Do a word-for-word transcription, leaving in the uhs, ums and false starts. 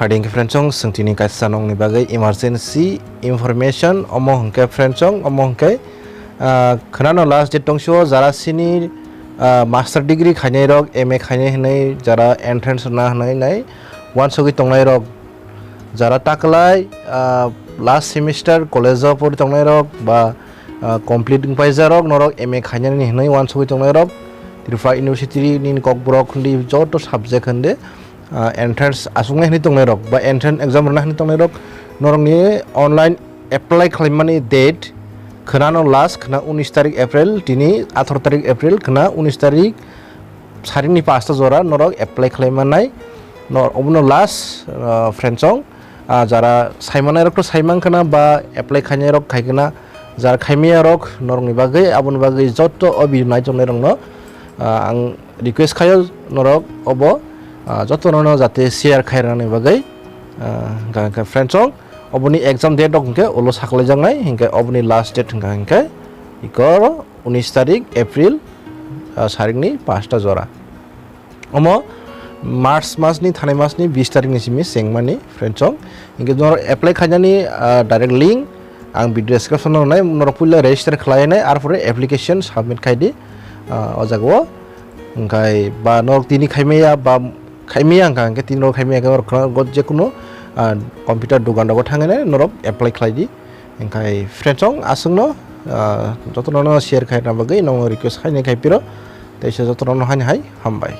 Phaidi hwnkhe friendsong, chwng tini kaisa nokni bagwi emergency information, omo hwnkhe friendsong, omo hwnkhe, ah, khwnano last date tongsiwo, jara sini, ah, master degree khainai rok, M A khainai hwnwi, jara entrance rwna hwnwi nai uansugwi tongnai rok, jara taklai, ah, last semester college o pori tongnai rok ba, ah, complete wngpaijak rok, norok M A khainani hwnwi uansugwi tongnai rok, Tripura University ni Kokborok hwndi joto subject hwndi, ah, entrance aswknai hwnwi tongnai rok ba entrance exam rwna hwnwi tongnai rok, norokni online apply khlaimani date khwnano last khwna unis tarik April, tini atharo tarik April khwna unis tarik saringni pasta jora norok apply khlaimanai, nor-, obono last, ah, friendsong, ah, jara saimanai rok to saimang khwna ba apply khainai rok khai khwna, jara khaimaya rok norokni bagwi, aboni bagwi joto o video naitongnai rokno, ah, ang request khaio norok obo, ah, joto nono jate share khairani bagwi, ah, hwnkha hwnkhe friendsong oboni exam date rok hwnkhe ulo saklaijaknai, hwnkhe oboni last date hwnkha hwnkhe ikoro unis tarik April, ah, saringni pasta jora. Omo March masni, thanai masni bis tarikni simi chengmani, friendsong. Hwnkhe norok apply khainani, ah, direct link ang video description o rwnai, norok puila register khlainai, arpore application submit khaidi, ah, o jagao. Hwnkhe ba norok tini khaimaya ba khaimaya hwnkha hwnkhe tini rok khaimaya khe norok khwna-, go-, jekunu, ah, computer dogan rogo thanginai norok apply khlaidi. Hwnkhe friendsong aswkno, ah, jotono share khaina bagwi nokno request khainai khai phiro, teisa jotono haini hai hambai.